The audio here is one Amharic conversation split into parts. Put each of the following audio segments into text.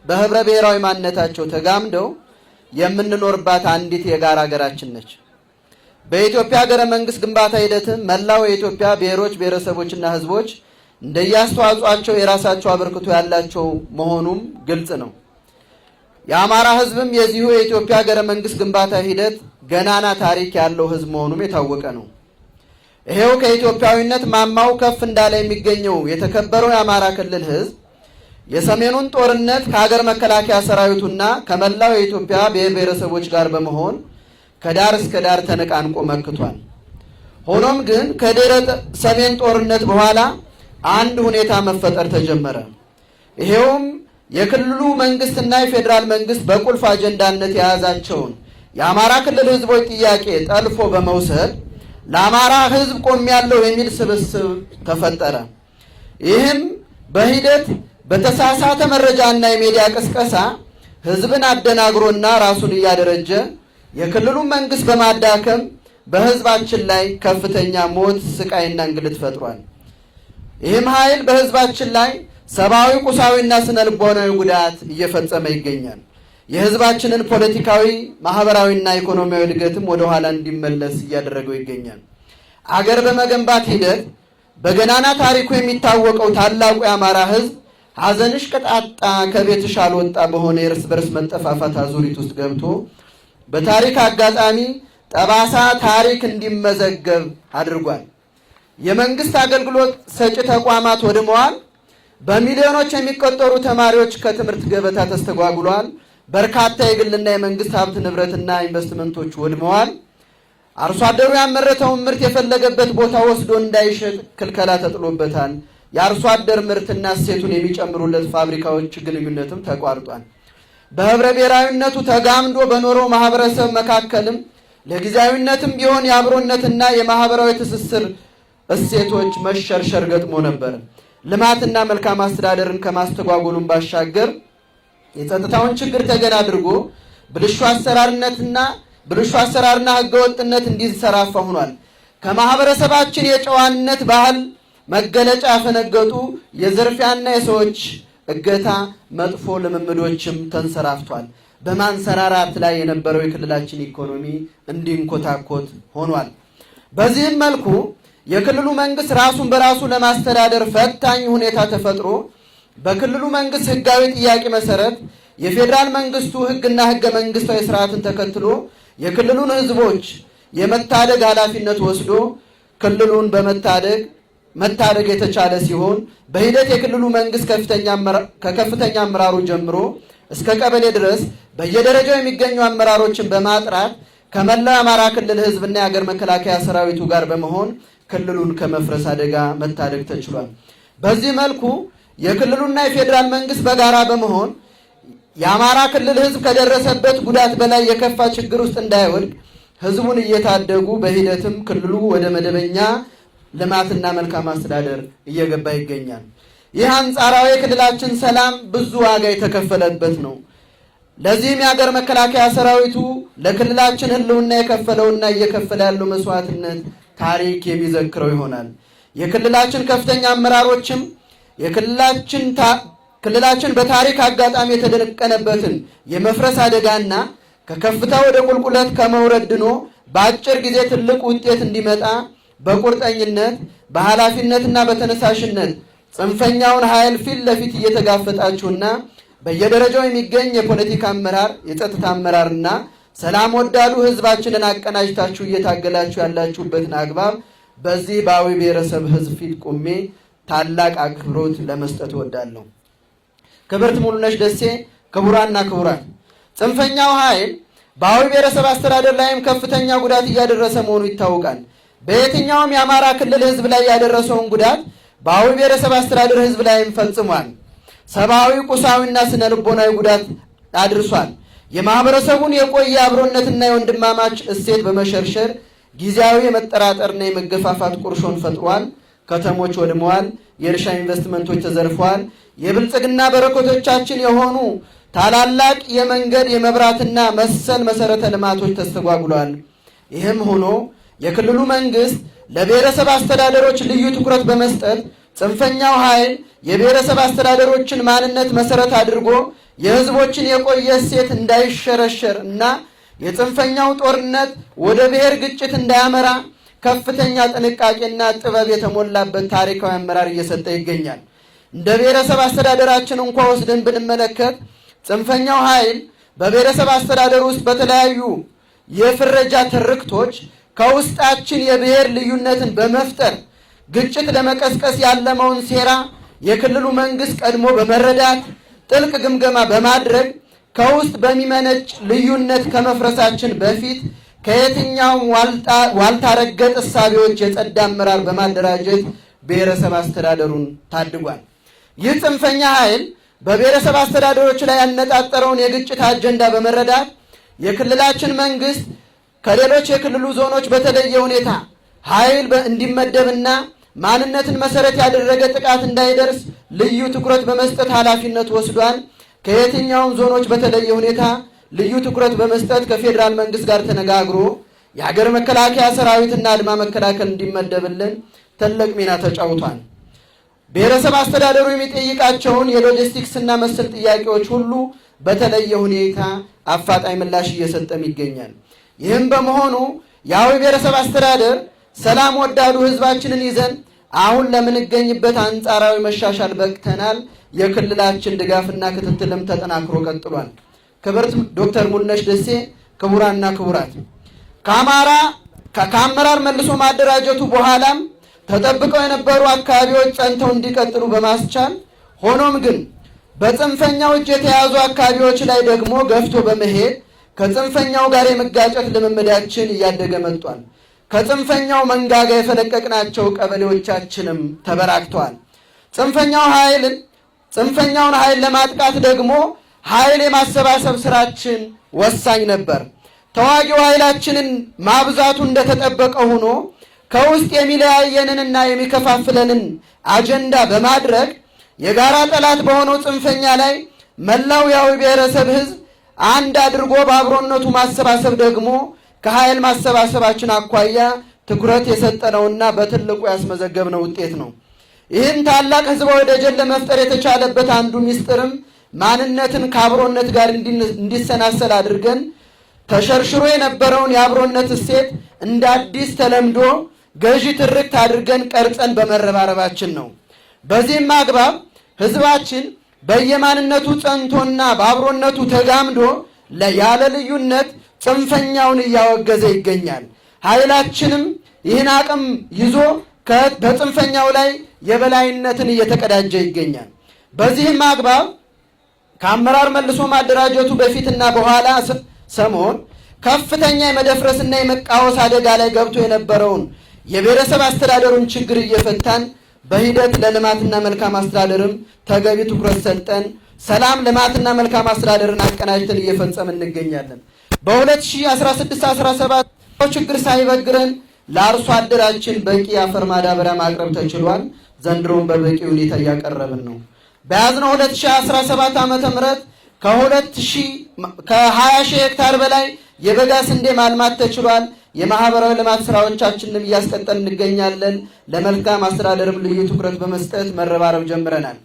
በህብረ ብሔራዊ ማንነታቸው ተጋምደው የምንኖርባት አንዲት የጋራ ሀገራችን ነች። በኢትዮጵያ ሀገረ መንግስት ግንባታ ሂደትም መላው የኢትዮጵያ ብሔሮች፣ ብሔረሰቦችና ህዝቦች እንደየአስተዋጽኦአቸው የራሳቸው አበርክቶ ያላቸው መሆኑም ግልጽ ነው። የአማራ ህዝብም የዚሁ የኢትዮጵያ ሀገረ መንግስት ግንባታ ሂደት ገናና ታሪክ ያለው ህዝብ መሆኑም የታወቀ ነው። ይሄው ከኢትዮጵያዊነት ማማው ከፍ እንዳለ የሚገኘው የተከበረው የአማራ ክልል ህዝብ የሰሜኑን ጦርነት ከሀገር መከላከያ ሰራዊቱና ከመላው የኢትዮጵያ ብሔር ብሔረሰቦች ጋር በመሆን ከዳር እስከ ዳር ተነቃንቆ መክቷል። ሆኖም ግን ከድህረ ሰሜን ጦርነት በኋላ አንድ ሁኔታ መፈጠር ተጀመረ። ይሄውም የክልሉ መንግስትና የፌዴራል መንግስት በቁልፍ አጀንዳነት የያዛቸውን የአማራ ክልል ህዝቦች ጥያቄ ጠልፎ በመውሰድ ለአማራ ህዝብ ቆሜያለሁ የሚል ስብስብ ተፈጠረ። ይህም በሂደት በተሳሳተ መረጃና የሚዲያ ቅስቀሳ ህዝብን አደናግሮና ራሱን እያደረጀ የክልሉን መንግስት በማዳከም በህዝባችን ላይ ከፍተኛ ሞት፣ ስቃይና እንግልት ፈጥሯል። ይህም ኃይል በህዝባችን ላይ ሰብአዊ፣ ቁሳዊና ስነ ልቦናዊ ጉዳት እየፈጸመ ይገኛል። የህዝባችንን ፖለቲካዊ፣ ማህበራዊና ኢኮኖሚያዊ እድገትም ወደኋላ እንዲመለስ እያደረገው ይገኛል። አገር በመገንባት ሂደት በገናና ታሪኩ የሚታወቀው ታላቁ የአማራ ህዝብ ሐዘንሽ ቅጣጣ ከቤትሽ አልወጣ በሆነ የእርስ በርስ መጠፋፋት አዙሪት ውስጥ ገብቶ በታሪክ አጋጣሚ ጠባሳ ታሪክ እንዲመዘገብ አድርጓል። የመንግስት አገልግሎት ሰጪ ተቋማት ወድመዋል። በሚሊዮኖች የሚቆጠሩ ተማሪዎች ከትምህርት ገበታ ተስተጓጉሏል። በርካታ የግልና የመንግስት ሀብት ንብረትና ኢንቨስትመንቶች ወድመዋል። አርሶ አደሩ ያመረተውን ምርት የፈለገበት ቦታ ወስዶ እንዳይሸጥ ክልከላ ተጥሎበታል። የአርሶ አደር ምርትና እሴቱን የሚጨምሩለት ፋብሪካዎች ግንኙነትም ተቋርጧል። በህብረ ብሔራዊነቱ ተጋምዶ በኖረው ማህበረሰብ መካከልም ለጊዜያዊነትም ቢሆን የአብሮነትና የማህበራዊ ትስስር እሴቶች መሸርሸር ገጥሞ ነበር። ልማትና መልካም አስተዳደርን ከማስተጓጎሉም ባሻገር የጸጥታውን ችግር ተገን አድርጎ ብልሹ አሰራርነትና ብልሹ አሰራርና ህገወጥነት እንዲንሰራፋ ሆኗል። ከማህበረሰባችን የጨዋነት ባህል መገለጫ ያፈነገጡ የዝርፊያና የሰዎች እገታ መጥፎ ልምምዶችም ተንሰራፍቷል። በማንሰራራት ላይ የነበረው የክልላችን ኢኮኖሚ እንዲንኮታኮት ሆኗል። በዚህም መልኩ የክልሉ መንግስት ራሱን በራሱ ለማስተዳደር ፈታኝ ሁኔታ ተፈጥሮ በክልሉ መንግስት ህጋዊ ጥያቄ መሰረት የፌዴራል መንግስቱ ህግና ህገ መንግስታዊ ስርዓትን ተከትሎ የክልሉን ህዝቦች የመታደግ ኃላፊነት ወስዶ ክልሉን በመታደግ መታደግ የተቻለ ሲሆን በሂደት የክልሉ መንግስት ከከፍተኛ አመራሩ ጀምሮ እስከ ቀበሌ ድረስ በየደረጃው የሚገኙ አመራሮችን በማጥራት ከመላው የአማራ ክልል ህዝብና የሀገር መከላከያ ሰራዊቱ ጋር በመሆን ክልሉን ከመፍረስ አደጋ መታደግ ተችሏል። በዚህ መልኩ የክልሉና የፌዴራል መንግስት በጋራ በመሆን የአማራ ክልል ህዝብ ከደረሰበት ጉዳት በላይ የከፋ ችግር ውስጥ እንዳይወድቅ ህዝቡን እየታደጉ በሂደትም ክልሉ ወደ መደበኛ ልማትና መልካም አስተዳደር እየገባ ይገኛል። ይህ አንጻራዊ የክልላችን ሰላም ብዙ ዋጋ የተከፈለበት ነው። ለዚህም የሀገር መከላከያ ሰራዊቱ ለክልላችን ህልውና የከፈለውና እየከፈለ ያለው መስዋዕትነት ታሪክ የሚዘክረው ይሆናል። የክልላችን ከፍተኛ አመራሮችም የክልላችን ክልላችን በታሪክ አጋጣሚ የተደቀነበትን የመፍረስ አደጋና ከከፍታ ወደ ቁልቁለት ከመውረድ ድኖ በአጭር ጊዜ ትልቅ ውጤት እንዲመጣ በቁርጠኝነት በኃላፊነትና በተነሳሽነት ጽንፈኛውን ኃይል ፊት ለፊት እየተጋፈጣችሁና በየደረጃው የሚገኝ የፖለቲካ አመራር፣ የጸጥታ አመራርና ሰላም ወዳዱ ህዝባችንን አቀናጅታችሁ እየታገላችሁ ያላችሁበትን አግባብ በዚህ በአዊ ብሔረሰብ ህዝብ ፊት ቆሜ ታላቅ አክብሮት ለመስጠት እወዳለሁ። ክብርት ሙሉነሽ ደሴ፣ ክቡራና ክቡራን፣ ጽንፈኛው ኃይል በአዊ ብሔረሰብ አስተዳደር ላይም ከፍተኛ ጉዳት እያደረሰ መሆኑ ይታወቃል። በየትኛውም የአማራ ክልል ህዝብ ላይ ያደረሰውን ጉዳት በአዊ ብሔረሰብ አስተዳደር ህዝብ ላይም ፈጽሟል። ሰብአዊ፣ ቁሳዊና ስነ ልቦናዊ ጉዳት አድርሷል። የማህበረሰቡን የቆየ አብሮነትና የወንድማማች እሴት በመሸርሸር ጊዜያዊ የመጠራጠርና የመገፋፋት ቁርሾን ፈጥሯል። ከተሞች ወድመዋል። የእርሻ ኢንቨስትመንቶች ተዘርፈዋል። የብልጽግና በረከቶቻችን የሆኑ ታላላቅ የመንገድ የመብራትና መሰል መሰረተ ልማቶች ተስተጓጉለዋል። ይህም ሆኖ የክልሉ መንግስት ለብሔረሰብ አስተዳደሮች ልዩ ትኩረት በመስጠት ጽንፈኛው ኃይል የብሔረሰብ አስተዳደሮችን ማንነት መሰረት አድርጎ የህዝቦችን የቆየ እሴት እንዳይሸረሸር እና የጽንፈኛው ጦርነት ወደ ብሔር ግጭት እንዳያመራ ከፍተኛ ጥንቃቄና ጥበብ የተሞላበት ታሪካዊ አመራር እየሰጠ ይገኛል። እንደ ብሔረሰብ አስተዳደራችን እንኳ ወስደን ብንመለከት ጽንፈኛው ኃይል በብሔረሰብ አስተዳደር ውስጥ በተለያዩ የፍረጃ ትርክቶች ከውስጣችን የብሔር ልዩነትን በመፍጠር ግጭት ለመቀስቀስ ያለመውን ሴራ የክልሉ መንግስት ቀድሞ በመረዳት ጥልቅ ግምገማ በማድረግ ከውስጥ በሚመነጭ ልዩነት ከመፍረሳችን በፊት ከየትኛውም ዋልታ ረገጥ እሳቤዎች የጸዳ አመራር በማደራጀት ብሔረሰብ አስተዳደሩን ታድጓል። ይህ ጽንፈኛ ኃይል በብሔረሰብ አስተዳደሮች ላይ ያነጣጠረውን የግጭት አጀንዳ በመረዳት የክልላችን መንግስት ከሌሎች የክልሉ ዞኖች በተለየ ሁኔታ ኃይል እንዲመደብና ማንነትን መሰረት ያደረገ ጥቃት እንዳይደርስ ልዩ ትኩረት በመስጠት ኃላፊነት ወስዷል። ከየትኛውም ዞኖች በተለየ ሁኔታ ልዩ ትኩረት በመስጠት ከፌዴራል መንግስት ጋር ተነጋግሮ የሀገር መከላከያ ሰራዊትና አድማ መከላከል እንዲመደብልን ትልቅ ሚና ተጫውቷል። ብሔረሰብ አስተዳደሩ የሚጠይቃቸውን የሎጂስቲክስና መሰል ጥያቄዎች ሁሉ በተለየ ሁኔታ አፋጣኝ ምላሽ እየሰጠም ይገኛል። ይህም በመሆኑ የአዊ ብሔረሰብ አስተዳደር ሰላም ወዳዱ ህዝባችንን ይዘን አሁን ለምንገኝበት አንጻራዊ መሻሻል በቅተናል። የክልላችን ድጋፍና ክትትልም ተጠናክሮ ቀጥሏል። ክብርት ዶክተር ሙሉነሽ ደሴ፣ ክቡራና ክቡራት፣ ከአማራ ከአመራር መልሶ ማደራጀቱ በኋላም ተጠብቀው የነበሩ አካባቢዎች ጸንተው እንዲቀጥሉ በማስቻል፣ ሆኖም ግን በጽንፈኛው እጅ የተያዙ አካባቢዎች ላይ ደግሞ ገፍቶ በመሄድ ከጽንፈኛው ጋር የመጋጨት ልምምዳችን እያደገ መጥቷል። ከጽንፈኛው መንጋጋ የፈለቀቅናቸው ቀበሌዎቻችንም ተበራክተዋል። ጽንፈኛውን ኃይል ለማጥቃት ደግሞ ኃይል የማሰባሰብ ስራችን ወሳኝ ነበር። ተዋጊው ኃይላችንን ማብዛቱ እንደተጠበቀ ሆኖ ከውስጥ የሚለያየንንና የሚከፋፍለንን አጀንዳ በማድረግ የጋራ ጠላት በሆነው ጽንፈኛ ላይ መላው የአዊ ብሔረሰብ ሕዝብ አንድ አድርጎ በአብሮነቱ ማሰባሰብ ደግሞ ከኃይል ማሰባሰባችን አኳያ ትኩረት የሰጠነውና በትልቁ ያስመዘገብነው ውጤት ነው። ይህን ታላቅ ህዝባዊ ደጀን ለመፍጠር የተቻለበት አንዱ ሚስጥርም ማንነትን ከአብሮነት ጋር እንዲሰናሰል አድርገን ተሸርሽሮ የነበረውን የአብሮነት እሴት እንደ አዲስ ተለምዶ ገዢ ትርክት አድርገን ቀርጸን በመረባረባችን ነው። በዚህም አግባብ ህዝባችን በየማንነቱ ጸንቶና በአብሮነቱ ተጋምዶ ያለ ልዩነት ጽንፈኛውን እያወገዘ ይገኛል። ኃይላችንም ይህን አቅም ይዞ በጽንፈኛው ላይ የበላይነትን እየተቀዳጀ ይገኛል። በዚህም አግባብ ከአመራር መልሶ ማደራጀቱ በፊትና በኋላ ሰሞን ከፍተኛ የመደፍረስና የመቃወስ አደጋ ላይ ገብቶ የነበረውን የብሔረሰብ አስተዳደሩን ችግር እየፈታን በሂደት ለልማትና መልካም አስተዳደርም ተገቢ ትኩረት ሰጠን ሰላም፣ ልማትና መልካም አስተዳደርን አቀናጅተን እየፈጸምን እንገኛለን። በ2016-17 ችግር ሳይበግረን ለአርሶ አደራችን በቂ የአፈር ማዳበሪያ ማቅረብ ተችሏል። ዘንድሮም በበቂ ሁኔታ እያቀረብን ነው። በያዝነው 2017 ዓ.ም ከ20 ሺህ ሄክታር በላይ የበጋ ስንዴ ማልማት ተችሏል። የማህበራዊ ልማት ስራዎቻችንንም እያስቀጠል እንገኛለን። ለመልካም አስተዳደርም ልዩ ትኩረት በመስጠት መረባረብ ጀምረናል።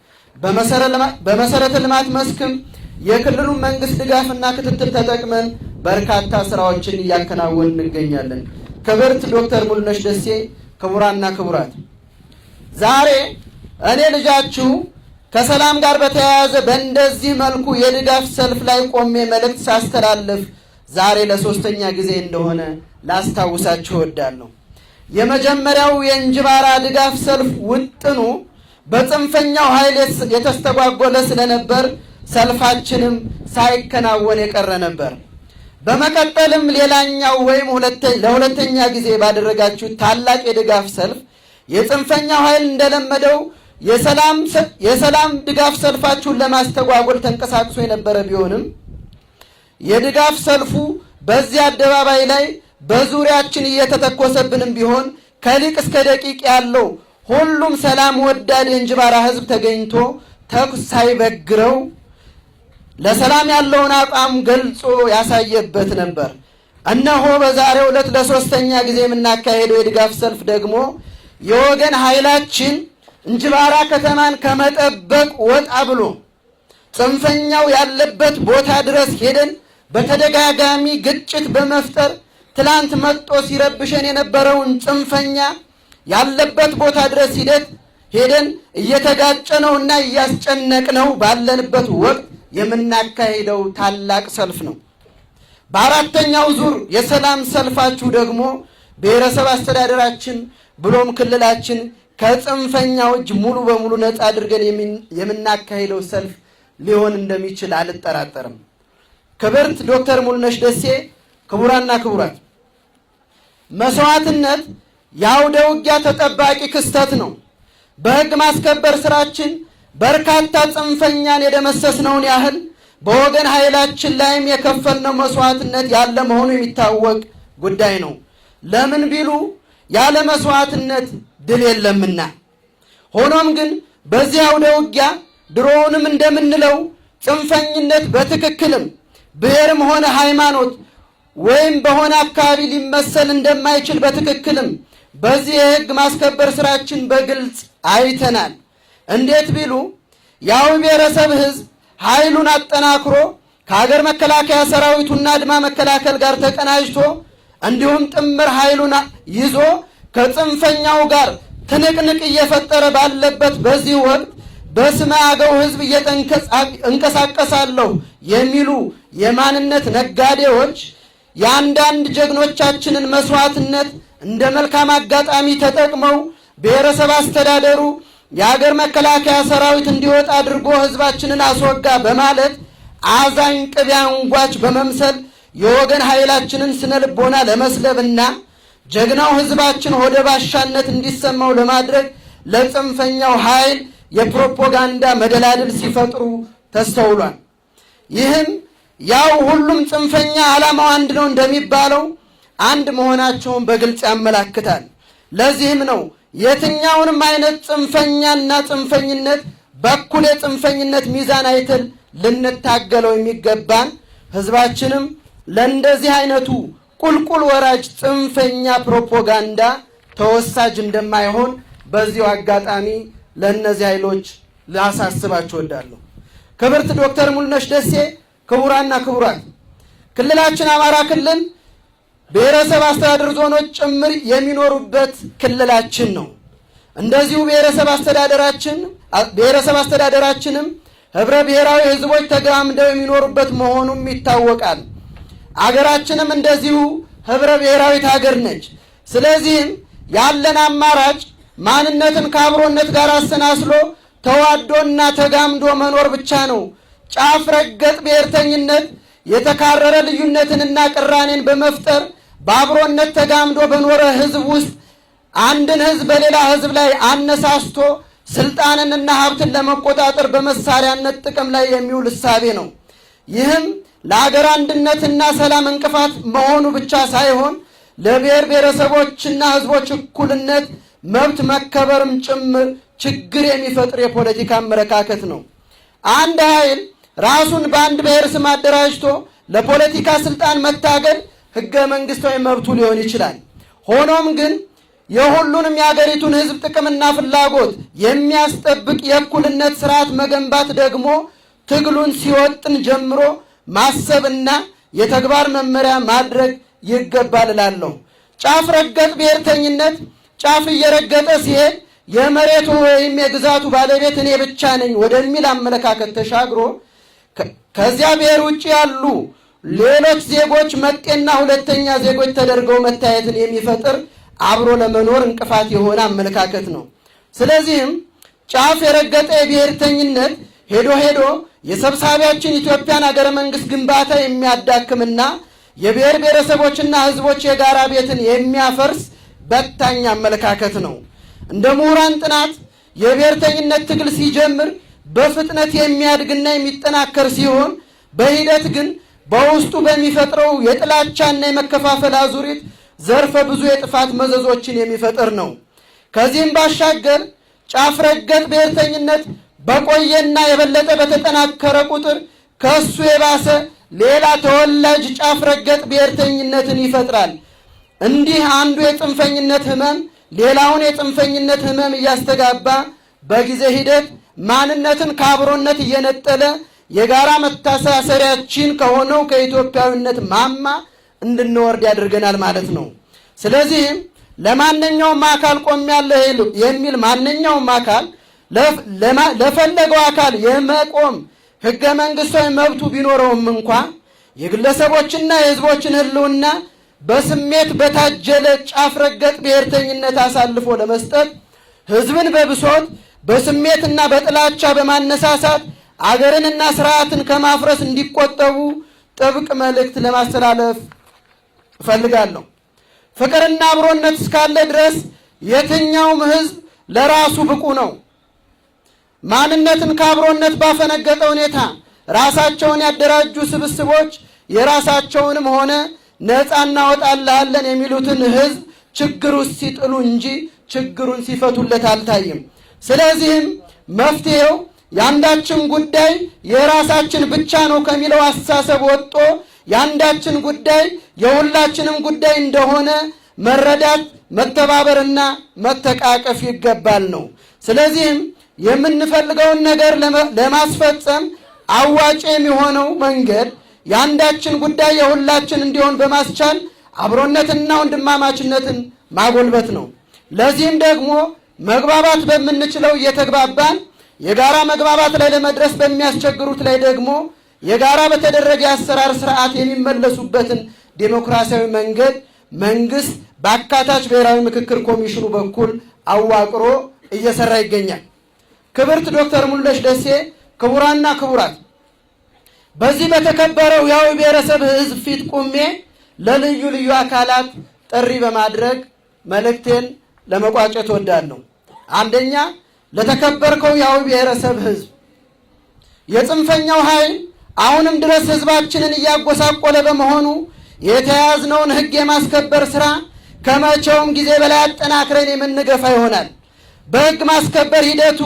በመሰረተ ልማት መስክም የክልሉን መንግስት ድጋፍና ክትትል ተጠቅመን በርካታ ስራዎችን እያከናወን እንገኛለን። ክብርት ዶክተር ሙሉነሽ ደሴ፣ ክቡራና ክቡራት፣ ዛሬ እኔ ልጃችሁ ከሰላም ጋር በተያያዘ በእንደዚህ መልኩ የድጋፍ ሰልፍ ላይ ቆሜ መልእክት ሳስተላልፍ ዛሬ ለሶስተኛ ጊዜ እንደሆነ ላስታውሳችሁ እወዳለሁ። የመጀመሪያው የእንጅባራ ድጋፍ ሰልፍ ውጥኑ በጽንፈኛው ኃይል የተስተጓጎለ ስለነበር ሰልፋችንም ሳይከናወን የቀረ ነበር። በመቀጠልም ሌላኛው ወይም ለሁለተኛ ጊዜ ባደረጋችሁ ታላቅ የድጋፍ ሰልፍ የጽንፈኛው ኃይል እንደለመደው የሰላም ድጋፍ ሰልፋችሁን ለማስተጓጎል ተንቀሳቅሶ የነበረ ቢሆንም የድጋፍ ሰልፉ በዚህ አደባባይ ላይ በዙሪያችን እየተተኮሰብንም ቢሆን ከሊቅ እስከ ደቂቅ ያለው ሁሉም ሰላም ወዳድ የእንጅባራ ሕዝብ ተገኝቶ ተኩስ ሳይበግረው ለሰላም ያለውን አቋም ገልጾ ያሳየበት ነበር። እነሆ በዛሬው ዕለት ለሶስተኛ ጊዜ የምናካሄደው የድጋፍ ሰልፍ ደግሞ የወገን ኃይላችን እንጅባራ ከተማን ከመጠበቅ ወጣ ብሎ ጽንፈኛው ያለበት ቦታ ድረስ ሄደን በተደጋጋሚ ግጭት በመፍጠር ትላንት መጥቶ ሲረብሸን የነበረውን ጽንፈኛ ያለበት ቦታ ድረስ ሂደት ሄደን እየተጋጨ ነውና እያስጨነቅ ነው ባለንበት ወቅት የምናካሂደው ታላቅ ሰልፍ ነው። በአራተኛው ዙር የሰላም ሰልፋችሁ ደግሞ ብሔረሰብ አስተዳደራችን ብሎም ክልላችን ከጽንፈኛው እጅ ሙሉ በሙሉ ነፃ አድርገን የምናካሂደው ሰልፍ ሊሆን እንደሚችል አልጠራጠርም። ክብርት ዶክተር ሙሉነሽ ደሴ፣ ክቡራና ክቡራት፣ መስዋዕትነት የአውደ ውጊያ ተጠባቂ ክስተት ነው። በሕግ ማስከበር ስራችን በርካታ ጽንፈኛን የደመሰስነውን ያህል በወገን ኃይላችን ላይም የከፈልነው መስዋዕትነት ያለ መሆኑ የሚታወቅ ጉዳይ ነው። ለምን ቢሉ ያለ መስዋዕትነት ድል የለምና። ሆኖም ግን በዚህ አውደ ውጊያ ድሮውንም እንደምንለው ጽንፈኝነት በትክክልም ብሔርም ሆነ ሃይማኖት ወይም በሆነ አካባቢ ሊመሰል እንደማይችል በትክክልም በዚህ የሕግ ማስከበር ስራችን በግልጽ አይተናል። እንዴት ቢሉ የአዊ ብሔረሰብ ሕዝብ ኃይሉን አጠናክሮ ከሀገር መከላከያ ሰራዊቱና አድማ መከላከል ጋር ተቀናጅቶ እንዲሁም ጥምር ኃይሉን ይዞ ከጽንፈኛው ጋር ትንቅንቅ እየፈጠረ ባለበት በዚህ ወቅት በስመ አገው ሕዝብ እንቀሳቀሳለሁ የሚሉ የማንነት ነጋዴዎች የአንዳንድ ጀግኖቻችንን መስዋዕትነት እንደ መልካም አጋጣሚ ተጠቅመው ብሔረሰብ አስተዳደሩ የሀገር መከላከያ ሰራዊት እንዲወጣ አድርጎ ሕዝባችንን አስወጋ በማለት አዛኝ ቅቤ አንጓች በመምሰል የወገን ኃይላችንን ስነ ልቦና ለመስለብና ጀግናው ሕዝባችን ሆደ ባሻነት እንዲሰማው ለማድረግ ለጽንፈኛው ኃይል የፕሮፓጋንዳ መደላድል ሲፈጥሩ ተስተውሏል። ይህም ያው ሁሉም ጽንፈኛ ዓላማው አንድ ነው እንደሚባለው አንድ መሆናቸውን በግልጽ ያመላክታል። ለዚህም ነው የትኛውንም አይነት ጽንፈኛና ጽንፈኝነት በኩል የጽንፈኝነት ሚዛን አይተን ልንታገለው የሚገባን፣ ህዝባችንም ለእንደዚህ አይነቱ ቁልቁል ወራጅ ጽንፈኛ ፕሮፓጋንዳ ተወሳጅ እንደማይሆን በዚሁ አጋጣሚ ለእነዚህ ኃይሎች ላሳስባችሁ እወዳለሁ። ክብርት ዶክተር ሙሉነሽ ደሴ፣ ክቡራና ክቡራት፣ ክልላችን አማራ ክልል ብሔረሰብ አስተዳደር ዞኖች ጭምር የሚኖሩበት ክልላችን ነው። እንደዚሁ ብሔረሰብ አስተዳደራችንም ህብረ ብሔራዊ ህዝቦች ተጋምደው የሚኖሩበት መሆኑም ይታወቃል። አገራችንም እንደዚሁ ህብረ ብሔራዊት ሀገር ነች። ስለዚህም ያለን አማራጭ ማንነትን ከአብሮነት ጋር አሰናስሎ ተዋዶና ተጋምዶ መኖር ብቻ ነው። ጫፍ ረገጥ ብሔርተኝነት የተካረረ ልዩነትንና ቅራኔን በመፍጠር በአብሮነት ተጋምዶ በኖረ ህዝብ ውስጥ አንድን ህዝብ በሌላ ህዝብ ላይ አነሳስቶ ስልጣንንና ሀብትን ለመቆጣጠር በመሳሪያነት ጥቅም ላይ የሚውል እሳቤ ነው። ይህም ለአገር አንድነትና ሰላም እንቅፋት መሆኑ ብቻ ሳይሆን ለብሔር ብሔረሰቦችና ህዝቦች እኩልነት መብት መከበርም ጭምር ችግር የሚፈጥር የፖለቲካ አመለካከት ነው። አንድ ኃይል ራሱን በአንድ ብሔር ስም አደራጅቶ ለፖለቲካ ስልጣን መታገል ህገ መንግስታዊ መብቱ ሊሆን ይችላል። ሆኖም ግን የሁሉንም የአገሪቱን ህዝብ ጥቅምና ፍላጎት የሚያስጠብቅ የእኩልነት ስርዓት መገንባት ደግሞ ትግሉን ሲወጥን ጀምሮ ማሰብና የተግባር መመሪያ ማድረግ ይገባል እላለሁ። ጫፍ ረገጥ ብሔርተኝነት ጫፍ እየረገጠ ሲሄድ የመሬቱ ወይም የግዛቱ ባለቤት እኔ ብቻ ነኝ ወደሚል አመለካከት ተሻግሮ ከዚያ ብሔር ውጭ ያሉ ሌሎች ዜጎች መጤና ሁለተኛ ዜጎች ተደርገው መታየትን የሚፈጥር አብሮ ለመኖር እንቅፋት የሆነ አመለካከት ነው። ስለዚህም ጫፍ የረገጠ የብሔርተኝነት ሄዶ ሄዶ የሰብሳቢያችን ኢትዮጵያን አገረ መንግስት ግንባታ የሚያዳክምና የብሔር ብሔረሰቦችና ሕዝቦች የጋራ ቤትን የሚያፈርስ በታኝ አመለካከት ነው። እንደ ምሁራን ጥናት የብሔርተኝነት ትግል ሲጀምር በፍጥነት የሚያድግና የሚጠናከር ሲሆን በሂደት ግን በውስጡ በሚፈጥረው የጥላቻና የመከፋፈል አዙሪት ዘርፈ ብዙ የጥፋት መዘዞችን የሚፈጥር ነው። ከዚህም ባሻገር ጫፍ ረገጥ ብሔርተኝነት በቆየና የበለጠ በተጠናከረ ቁጥር ከእሱ የባሰ ሌላ ተወላጅ ጫፍ ረገጥ ብሔርተኝነትን ይፈጥራል። እንዲህ አንዱ የጽንፈኝነት ህመም ሌላውን የጽንፈኝነት ህመም እያስተጋባ በጊዜ ሂደት ማንነትን ከአብሮነት እየነጠለ የጋራ መተሳሰሪያችን ከሆነው ከኢትዮጵያዊነት ማማ እንድንወርድ ያደርገናል ማለት ነው። ስለዚህም ለማንኛውም አካል ቆሜያለሁ የሚል ማንኛውም አካል ለፈለገው አካል የመቆም ህገ መንግስታዊ መብቱ ቢኖረውም እንኳ የግለሰቦችና የህዝቦችን ህልውና በስሜት በታጀለ ጫፍ ረገጥ ብሔርተኝነት አሳልፎ ለመስጠት፣ ህዝብን በብሶት፣ በስሜትና በጥላቻ በማነሳሳት አገርንና ስርዓትን ከማፍረስ እንዲቆጠቡ ጥብቅ መልእክት ለማስተላለፍ እፈልጋለሁ። ፍቅርና አብሮነት እስካለ ድረስ የትኛውም ህዝብ ለራሱ ብቁ ነው። ማንነትን ከአብሮነት ባፈነገጠ ሁኔታ ራሳቸውን ያደራጁ ስብስቦች የራሳቸውንም ሆነ ነፃ እናወጣልሃለን የሚሉትን ህዝብ ችግር ውስጥ ሲጥሉ እንጂ ችግሩን ሲፈቱለት አልታይም። ስለዚህም መፍትሄው የአንዳችን ጉዳይ የራሳችን ብቻ ነው ከሚለው አስተሳሰብ ወጥቶ የአንዳችን ጉዳይ የሁላችንም ጉዳይ እንደሆነ መረዳት፣ መተባበርና መተቃቀፍ ይገባል ነው። ስለዚህም የምንፈልገውን ነገር ለማስፈጸም አዋጭ የሚሆነው መንገድ የአንዳችን ጉዳይ የሁላችን እንዲሆን በማስቻል አብሮነትና ወንድማማችነትን ማጎልበት ነው። ለዚህም ደግሞ መግባባት በምንችለው እየተግባባን፣ የጋራ መግባባት ላይ ለመድረስ በሚያስቸግሩት ላይ ደግሞ የጋራ በተደረገ የአሰራር ስርዓት የሚመለሱበትን ዴሞክራሲያዊ መንገድ መንግስት በአካታች ብሔራዊ ምክክር ኮሚሽኑ በኩል አዋቅሮ እየሰራ ይገኛል። ክብርት ዶክተር ሙሉነሽ ደሴ፣ ክቡራና ክቡራት፣ በዚህ በተከበረው የአዊ ብሔረሰብ ህዝብ ፊት ቁሜ ለልዩ ልዩ አካላት ጥሪ በማድረግ መልእክቴን ለመቋጨት እወዳለሁ። አንደኛ፣ ለተከበርከው የአዊ ብሔረሰብ ህዝብ፣ የጽንፈኛው ኃይል አሁንም ድረስ ህዝባችንን እያጎሳቆለ በመሆኑ የተያዝነውን ህግ የማስከበር ስራ ከመቼውም ጊዜ በላይ አጠናክረን የምንገፋ ይሆናል። በህግ ማስከበር ሂደቱ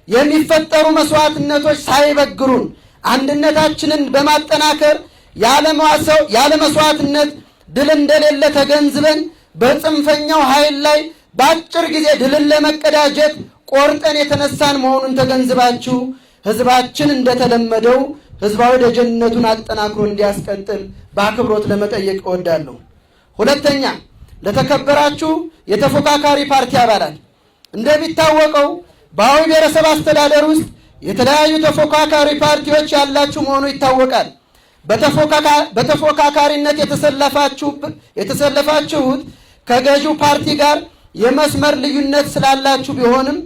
የሚፈጠሩ መስዋዕትነቶች ሳይበግሩን አንድነታችንን በማጠናከር፣ ያለ መስዋዕትነት ድል እንደሌለ ተገንዝበን በጽንፈኛው ኃይል ላይ በአጭር ጊዜ ድልን ለመቀዳጀት ቆርጠን የተነሳን መሆኑን ተገንዝባችሁ ህዝባችን እንደተለመደው ህዝባዊ ደጀንነቱን አጠናክሮ እንዲያስቀጥል በአክብሮት ለመጠየቅ እወዳለሁ። ሁለተኛ፣ ለተከበራችሁ የተፎካካሪ ፓርቲ አባላት፣ እንደሚታወቀው በአዊ ብሔረሰብ አስተዳደር ውስጥ የተለያዩ ተፎካካሪ ፓርቲዎች ያላችሁ መሆኑ ይታወቃል። በተፎካካሪነት የተሰለፋችሁት ከገዢው ፓርቲ ጋር የመስመር ልዩነት ስላላችሁ ቢሆንም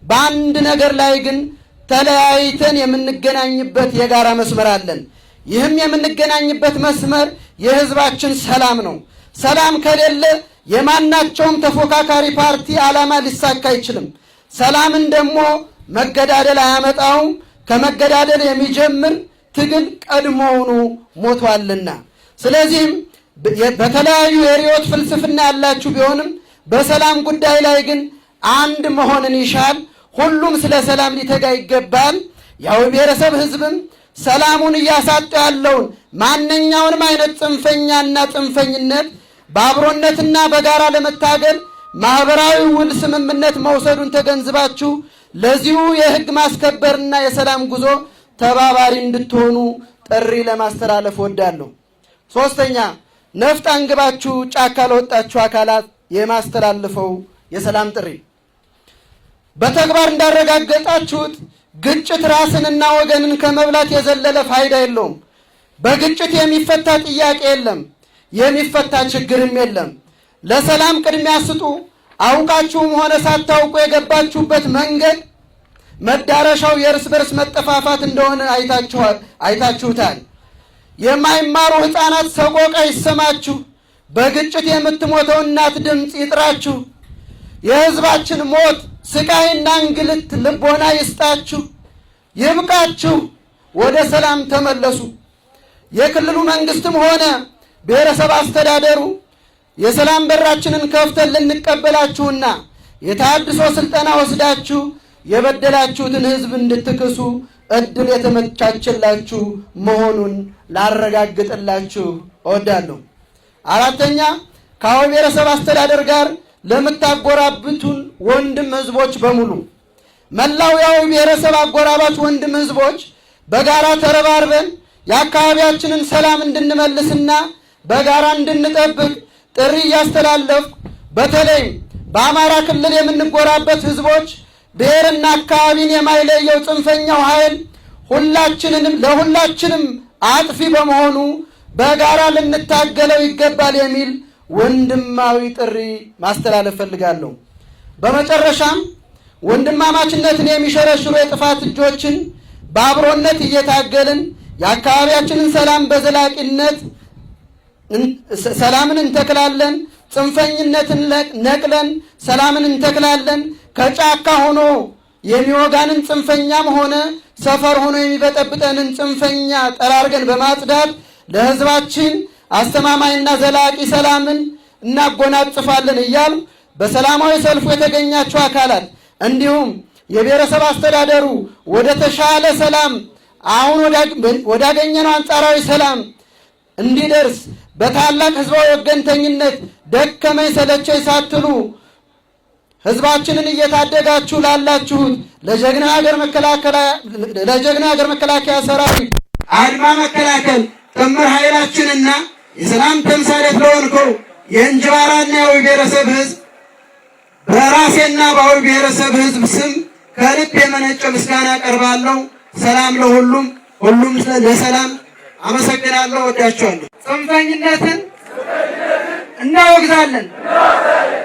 በአንድ ነገር ላይ ግን ተለያይተን የምንገናኝበት የጋራ መስመር አለን። ይህም የምንገናኝበት መስመር የህዝባችን ሰላም ነው። ሰላም ከሌለ የማናቸውም ተፎካካሪ ፓርቲ ዓላማ ሊሳካ አይችልም። ሰላምን ደግሞ መገዳደል አያመጣውም። ከመገዳደል የሚጀምር ትግል ቀድሞውኑ ሞቷልና። ስለዚህም በተለያዩ የርዕዮት ፍልስፍና ያላችሁ ቢሆንም በሰላም ጉዳይ ላይ ግን አንድ መሆንን ይሻል። ሁሉም ስለ ሰላም ሊተጋ ይገባል። ያው ብሔረሰብ ህዝብም ሰላሙን እያሳጡ ያለውን ማንኛውንም አይነት ጽንፈኛና ጽንፈኝነት በአብሮነትና በጋራ ለመታገል ማህበራዊ ውል ስምምነት መውሰዱን ተገንዝባችሁ ለዚሁ የህግ ማስከበርና የሰላም ጉዞ ተባባሪ እንድትሆኑ ጥሪ ለማስተላለፍ እወዳለሁ። ሶስተኛ፣ ነፍጥ አንግባችሁ ጫካ ለወጣችሁ አካላት የማስተላልፈው የሰላም ጥሪ፣ በተግባር እንዳረጋገጣችሁት ግጭት ራስንና ወገንን ከመብላት የዘለለ ፋይዳ የለውም። በግጭት የሚፈታ ጥያቄ የለም፣ የሚፈታ ችግርም የለም። ለሰላም ቅድሚያ ስጡ። አውቃችሁም ሆነ ሳታውቁ የገባችሁበት መንገድ መዳረሻው የእርስ በርስ መጠፋፋት እንደሆነ አይታችሁታል። የማይማሩ ሕፃናት ሰቆቃ ይሰማችሁ። በግጭት የምትሞተው እናት ድምፅ ይጥራችሁ። የሕዝባችን ሞት፣ ስቃይና እንግልት ልቦና ይስጣችሁ። ይብቃችሁ። ወደ ሰላም ተመለሱ። የክልሉ መንግስትም ሆነ ብሔረሰብ አስተዳደሩ የሰላም በራችንን ከፍተን ልንቀበላችሁና የተሃድሶ ስልጠና ወስዳችሁ የበደላችሁትን ሕዝብ እንድትክሱ እድል የተመቻቸላችሁ መሆኑን ላረጋግጥላችሁ እወዳለሁ። አራተኛ፣ ከአዊ ብሔረሰብ አስተዳደር ጋር ለምታጎራብቱን ወንድም ህዝቦች በሙሉ፣ መላው የአዊ ብሔረሰብ አጎራባች ወንድም ህዝቦች በጋራ ተረባርበን የአካባቢያችንን ሰላም እንድንመልስና በጋራ እንድንጠብቅ ጥሪ እያስተላለፍኩ፣ በተለይም በአማራ ክልል የምንጎራበት ህዝቦች ብሔርና አካባቢን የማይለየው ጽንፈኛው ኃይል ሁላችንንም ለሁላችንም አጥፊ በመሆኑ በጋራ ልንታገለው ይገባል የሚል ወንድማዊ ጥሪ ማስተላለፍ ፈልጋለሁ። በመጨረሻም ወንድማማችነትን የሚሸረሽሩ የጥፋት እጆችን በአብሮነት እየታገልን የአካባቢያችንን ሰላም በዘላቂነት ሰላምን እንተክላለን። ጽንፈኝነትን ነቅለን ሰላምን እንተክላለን። ከጫካ ሆኖ የሚወጋንን ጽንፈኛም ሆነ ሰፈር ሆኖ የሚበጠብጠንን ጽንፈኛ ጠራርገን በማጽዳት ለሕዝባችን አስተማማኝና ዘላቂ ሰላምን እናጎናጽፋለን እያሉ፣ በሰላማዊ ሰልፉ የተገኛችሁ አካላት እንዲሁም የብሔረሰብ አስተዳደሩ ወደ ተሻለ ሰላም፣ አሁን ወዳገኘነው አንጻራዊ ሰላም እንዲደርስ በታላቅ ህዝባዊ ወገንተኝነት ደከመኝ ሰለቸኝ ሳትሉ ህዝባችንን እየታደጋችሁ ላላችሁት ለጀግና ሀገር መከላከያ ሰራዊት፣ አድማ መከላከል ጥምር ኃይላችንና የሰላም ተምሳሌት ለሆንከው የእንጅባራና የአዊ ብሔረሰብ ህዝብ በራሴና በአዊ ብሔረሰብ ህዝብ ስም ከልብ የመነጨ ምስጋና አቀርባለሁ። ሰላም ለሁሉም፣ ሁሉም ለሰላም። አመሰግናለሁ። ወዳችኋለሁ። ጽንፈኝነትን እናወግዛለን፣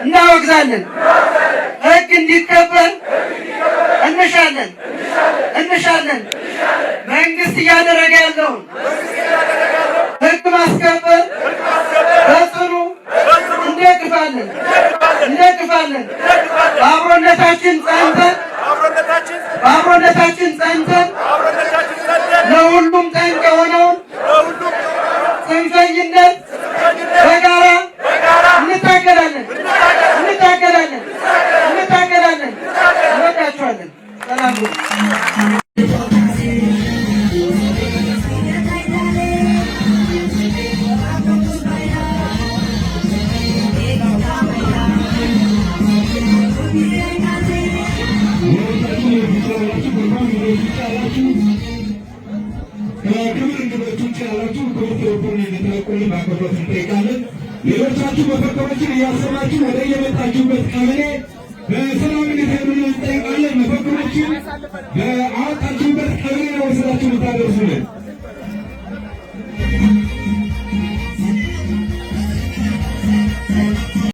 እናወግዛለን። ህግ እንዲከበር እንሻለን፣ እንሻለን። መንግስት እያደረገ ያለውን ህግ ማስከበር በጽኑ እንደግፋለን፣ እንደግፋለን። በአብሮነታችን ጸንተን ለሁሉም ጠንቅ የሆነውን ጽንፈኝነት በጋራ እንታገላለን፣ እንታገላለን፣ እንታገላለን። እንወዳችኋለን። ሰላም። ከክብር እንግዶች ውጭ ያላችሁ ክብር ትብብሩን እንድትለቁልን በአክብሮት እንጠይቃለን። ሌሎቻችሁ መፈክሮችን እያሰማችሁ ወደ የመጣችሁበት ቀበሌ በሰላም እንድትሄዱልን እንጠይቃለን። መፈክሮችን በአወጣችሁበት ቀበሌ ነው ወስዳችሁ የምታደርሱልን።